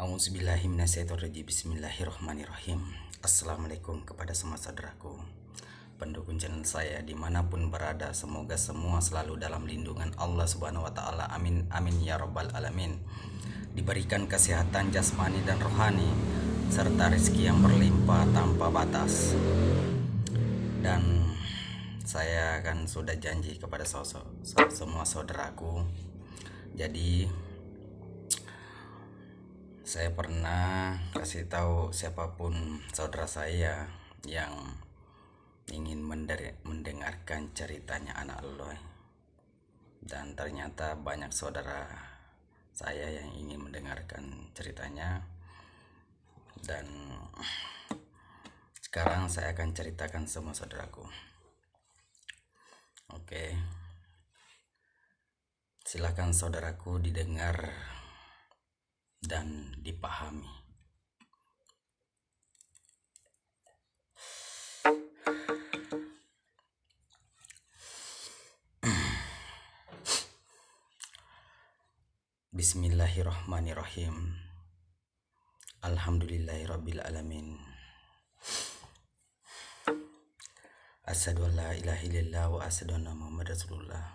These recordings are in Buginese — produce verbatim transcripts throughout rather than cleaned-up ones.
Auzubillahi minasyaitonirrajim. Bismillahirrahmanirrahim. Assalamualaikum kepada semua saudaraku pendukung channel saya dimanapun berada. Semoga semua selalu dalam lindungan Allah Subhanahu wa Ta'ala. Amin, amin, ya Rabbal 'Alamin. Diberikan kesehatan jasmani dan rohani, serta rezeki yang berlimpah tanpa batas. Dan saya kan sudah janji kepada so- so- so- semua saudaraku. Jadi, saya pernah kasih tahu siapapun saudara saya yang ingin mendere- mendengarkan ceritanya anak loloe. Dan ternyata banyak saudara saya yang ingin mendengarkan ceritanya. Dan sekarang saya akan ceritakan semua saudaraku. Oke. Silakan saudaraku didengar dan dipahami. Bismillahirrahmanirrahim. Alhamdulillahirabbil alamin. Asyhadu an la ilaha illallah wa asyhadu anna Muhammad Rasulullah.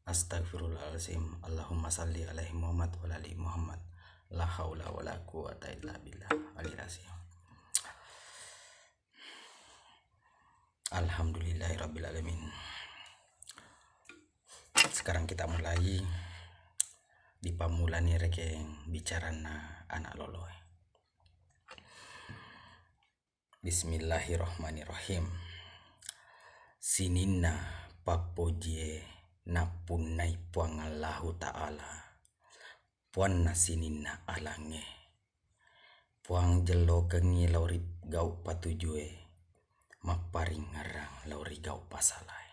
Astagfirullahalazim. Allahumma salli alaihi Muhammad wa ala ali Muhammad. La haula wa la quwwata illa billah. Alil azim. Alhamdulillahirabbil alamin. Sekarang kita mulai. Dipammulani rekeng bicaranna anak loloe. Bismillahirrahmanirrahim. Sininna pappojie nappunnai Puang Allahu Ta'ala, Puanna sininna alangnge. Puang jellokengngi lao ri gau patujue, mapparingngerang lao ri gau pasalae.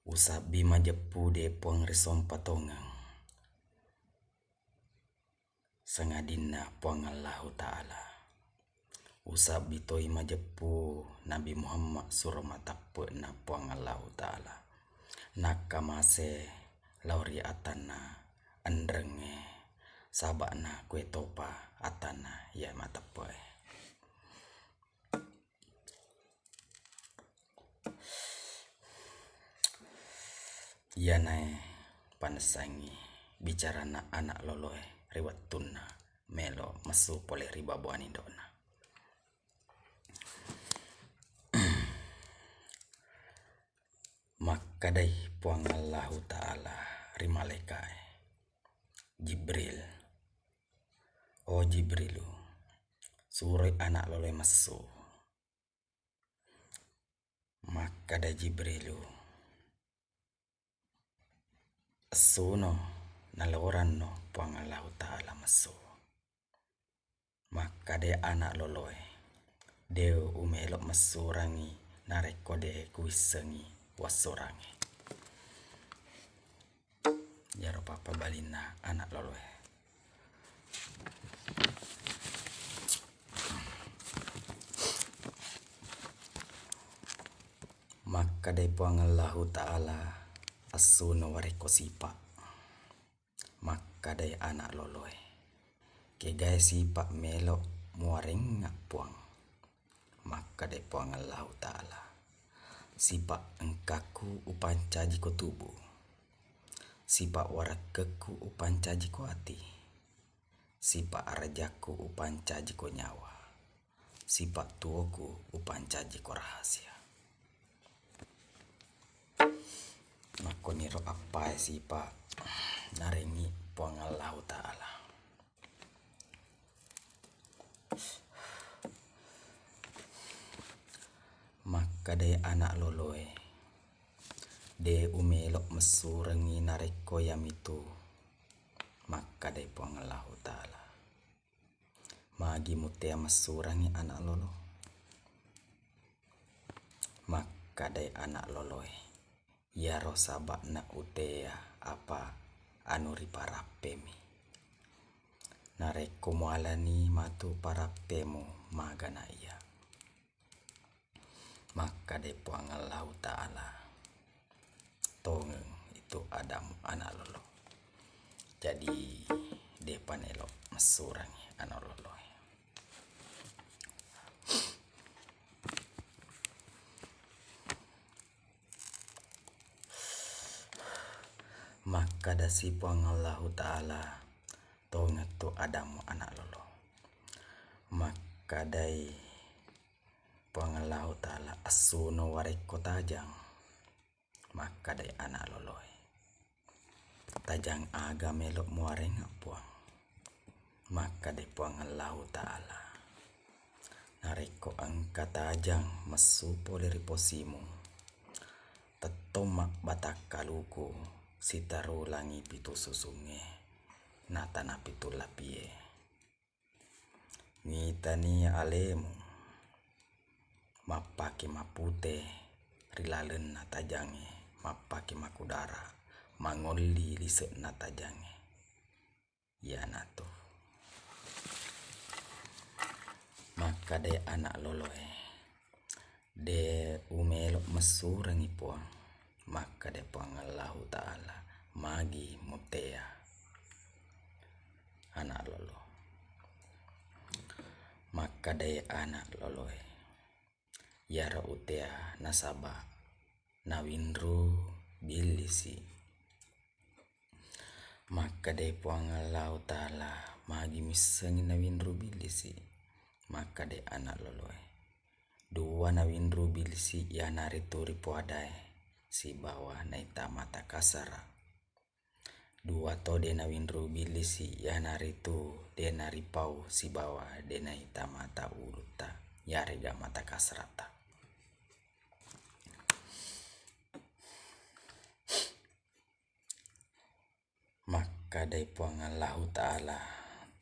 Usabbi majeppu de Puang ri sompa tongeng, sangadinna Puang Allahu Ta'ala. Usabbi toi majeppu Nabi Muhammad suro mateppe'na Puang Allahu Ta'ala. Nakkamase lao ri atanna enrengnge, saba'na kue topa atanna iya mateppe'e. Iyanae panessangngi bicaranna anak loloe ri wettunna melo messu pole ri babuan indo'na. Makkedai Puang Allahu Ta'ala ri malaikae, Jibril, "O Jibrilu, suroi anak loloe messu." Makkeda Jibrilu, "Essuno, naloranno Puang Allahu Ta'ala messu." Makkeda anak loloe, "De umelo messurangngi narekko de kuwissengngi wassurangnge." Iyaro pappabalinna anak loloe. Makkedai Puang Allahu Ta'ala, "Essuno warekko sipa." Makkedai anak loloe, "Kegae sipa melo muwarengnga Puang?" Makkedai Puang Allahu Ta'ala, "Sipa engkaku upancajiko tubu, sipa warekkekku upancajiko ati, sipa arajakku upancajiko nyawa, sipa tuoku upancajiko rahasia." Makkoniro appae sipa narengngi Puang Allahu Ta'ala. Makkedai anak loloe, "De umelo messurengngi narekko yamitu." Makkedai Puang Allahu Ta'ala, "Magi mutea messurengngi anak lolo?" Makkedai anak loloe, "Iyaro saba'na utea apa anu riparappemi. Narekko mualani matu parappemu magana iya." Makkedai Puang Allahu Ta'ala, "Tongeng itu adamu anak lolo. Jadi depa naelo messurengngi ana' loloe. Makkedasi Puang Allahu Ta'ala, "Tongeng tu adamu, ana' lolo." Makkedai Puang Allahu Ta'ala, "Assuno warekko tajang." Makkedai ana' loloe, "Tajang aga melo' muarengngeng, Puang?" Makkedai Puang Allahu Ta'ala, "Narekko engka tajang messu pole ri posimu, tettong mabbatakkaluku sitaru langi pitu susungnge na tana pitu lapie. Mitani alemu mappake mapute ri lalenna tajangnge, mappake makudara mangolli lise'na tajangnge." Iyanatu. Makkedai ana' loloe, "De' umelo' messurengngi, Puang." Makkeda Puang Allahu Ta'ala, "Magi mutea, ana' lolo?" Makkedai ana' loloe, "Iyaro utea nasaba' nawinru billisi." Makkedai Puang Allahu Ta'ala, "Magi missengngi nawinru billisi?" Makkedai ana' loloe, "Dua nawinru billisi, iyanaritu ripoadae sibawa naita mata kasara. Dua to de' nawinru billisi, iyanaritu de' naripau sibawa de' naita mata ulutta, iyarega mata kasarata." Makkedai Puang Allahu Ta'ala,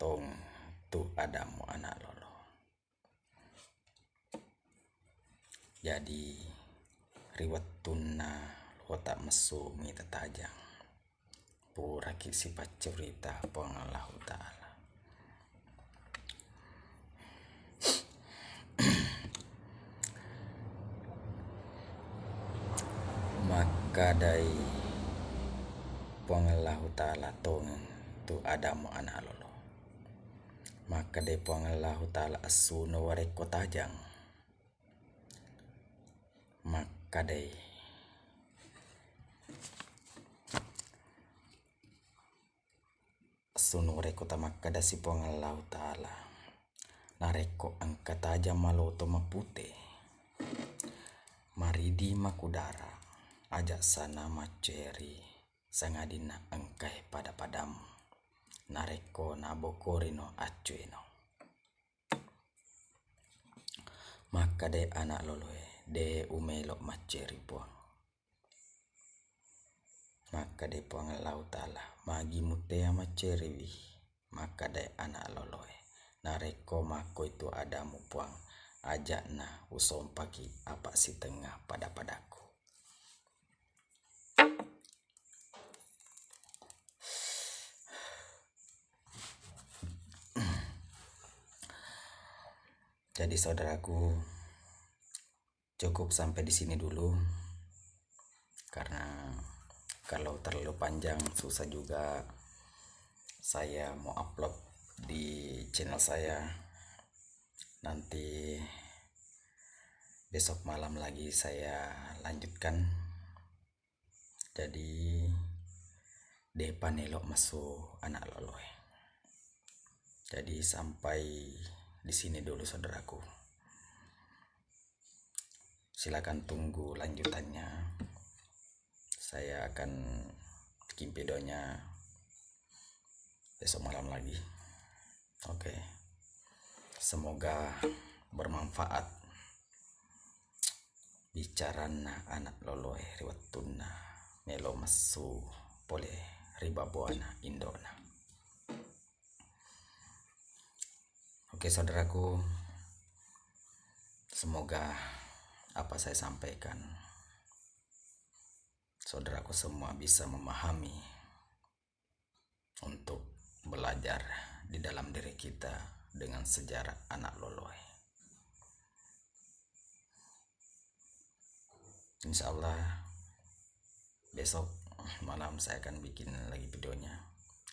"Tongeng tu adamu, ana' lolo." Jadi, ri wettunna lota messu mita tajang, puraki sipaccurita Puang Allahu Ta'ala. Makkedai Puang Allahu Ta'ala, "Tongeng tu adamu, ana' lolo." Makkedai Puang Allahu Ta'ala, "Assuno warekko tajang." Makkedai Assuno warekko ta, makkedasi Puang Allahu Ta'ala, "Narekko engka tajang maloto mapute, maridi makudara, aja' sana macceri, sangadinna engkae pada-padamu. Narekko nabokorino, accueno." Makkedai ana' loloe, "De' umelo' macceri, Puang." Makkedai Puang Allahu Ta'ala, "Magi mutea macceriwi?" Makkedai ana' loloe, "Narekko makkoitu adamu, Puang, aja'na usompaki apa' sitengnga pada-padakku." Jadi, saudaraku, cukup sampai di sini dulu, karena kalau terlalu panjang, susah juga saya mau upload di channel saya. Nanti besok malam lagi saya lanjutkan. Jadi, de'pa nelo' messu ana' loloe. Jadi, sampai di sini dulu, saudaraku. Silakan tunggu lanjutannya. Saya akan bikin videonya besok malam lagi. Oke. Semoga bermanfaat bicaranna ana' loloe ri wettunna melo' messu pole ri babuana indo'na. Oke, saudaraku, semoga apa saya sampaikan, saudaraku semua bisa memahami untuk belajar di dalam diri kita dengan sejarah ana' loloe. Insya Allah, besok malam saya akan bikin lagi videonya,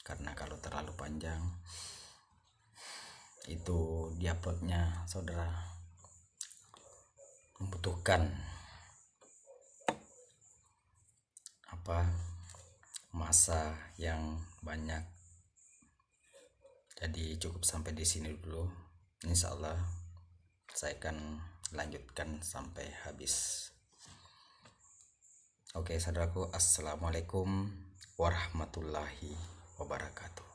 karena kalau terlalu panjang, itu di uploadnya saudara membutuhkan apa masa yang banyak. Jadi cukup sampai di sini dulu. Insya Allah saya akan lanjutkan sampai habis. Oke, saudaraku, assalamualaikum warahmatullahi wabarakatuh.